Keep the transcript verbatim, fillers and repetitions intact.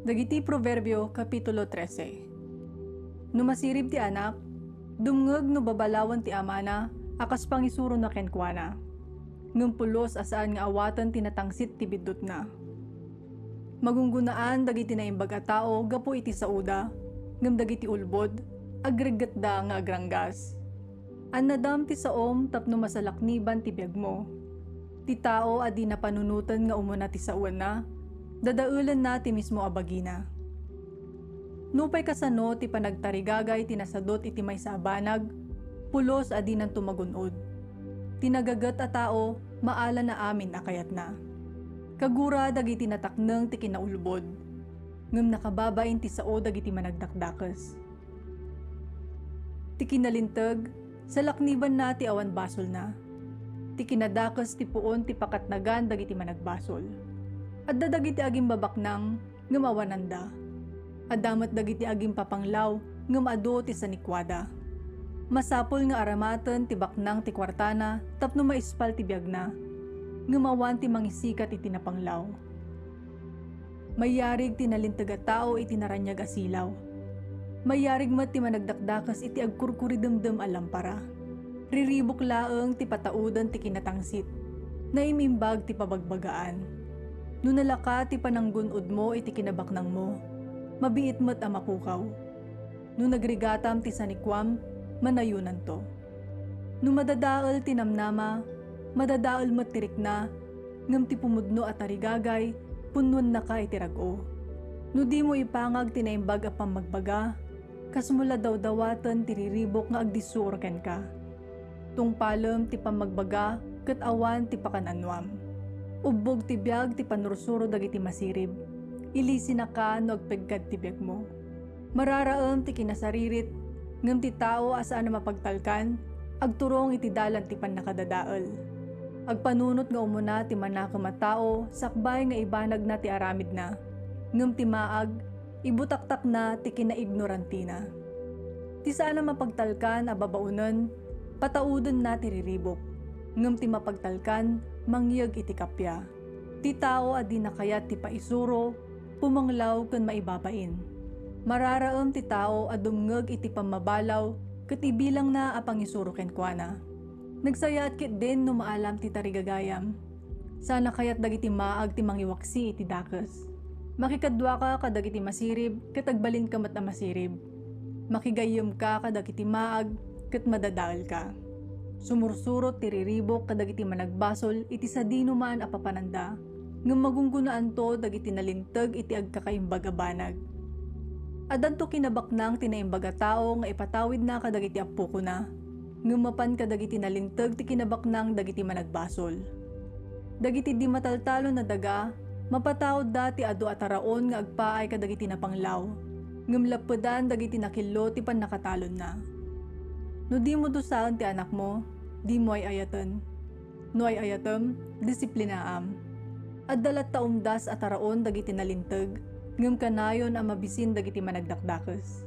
Dagiti Proverbio, Kapitulo trese. No masirib ti anak, dumngeg no babalawen ti amana a kas pangisurona kenkuana. Ngem pulos a saan nga awaten ti natangsit ti biddutna. Magunggunaan dagiti naimbag a tao gapu iti saoda, ngem dagiti ulbod, agreggetda nga agranggas. Annadam ti saom tapno masalakniban ti biagmo. Ti tao a di napanunoten nga umuna ti saoenna, dadaelenna ti mismo a bagina. Nupay kasano ti panagtarigagay ti nasadut iti maysa a banag, pulos a dinanto magun-od. Ti nagaget a tao, maala na amin a kayatna. Kagura dagiti natakneng ti kinaulbod, ngem nakababain ti sao dagiti managdakdakes. Ti kinalinteg, salaknibanna ti awan basolna. Ti kinadakes ti puon ti pakatnagan dagiti managbasol. Adda dagiti agimbabaknang, ngem awananda. Adda met dagiti agimpapanglaw, ngem adu ti sanikuada. Masapul nga aramaten ti baknang ti kuartana tapno maispal ti biagna, ngem awan ti mangisikat iti napanglaw. Mayarig ti nalinteg a tao iti naraniag a silaw. Mayarig met ti managdakdakes iti agkurkuridemdem a lampara. Riribuk laeng ti patauden ti kinatangsit. Naim-imbag ti pabagbagaan. No nalaka ti pananggun-odmo iti kinabaknangmo, mabiit met a mapukaw. No nagrigatam ti sanikuam, manayonanto. No madadael ti namnama, madadael met ti rikna, ngem ti pumudno a tarigagay, punnuennaka iti rag-o. No dimo ipangag ti naimbag a pammagbaga, kasmo la dawdawaten ti riribuk nga agdissuor kenka. Tungpalem ti pammagbaga ket awan ti pakan-annuam. Ubbog ti biag ti pannursuro dagiti masirib. Ilisinaka no agpeggad ti biagmo. Mararaem ti kinasaririt, ngem ti tao a saan a mapagtalkan, agturong iti dalan ti pannakadadael. Agpanunot nga umuna ti manakem a tao sakbay nga ibanagna ti aramidna, ngem ti maag, ibutaktakna ti kinaignorantina. Ti saan a mapagtalkan a babaonen, pataudenna ti riribuk, ngem ti mapagtalkan, mangyeg iti kappia. Ti tao a di nakayat ti paisuro, pumanglaw ken maibabain. Mararaem ti tao a dumngeg iti pammabalaw ket ibilangna a pangisuro kenkuana. Nagsayaat ketdin no maalam ti tarigagayam. Saan a kayat dagiti maag ti mangiwaksi iti dakes. Makikaduaka kadagiti masirib ket agbalinka met a masirib. Makigayyemka kadagiti maag ket madadaelka. Sumursurot ti riribuk kadagiti managbasol iti sadinoman a papananda, ngem magunggunaanto dagiti nalinteg iti agkakaimbag a banag. Addanto kinabaknang ti naimbag a tao nga ipatawidna kadagiti appokona, ngem mapan kadagiti nalinteg ti kinabaknang dagiti managbasol. Dagiti di mataltalon a daga, mapataudda ti adu a taraon nga agpaay kadagiti napanglaw, ngem lappedan dagiti nakillo ti pannakatalonna. No dimo dusaen ti anakmo, dimo ay-ayaten. No ay-ayatem, disiplinaam. Adda latta umdas a taraon dagiti nalinteg, ngem kanayon a mabisin dagiti managdakdakes.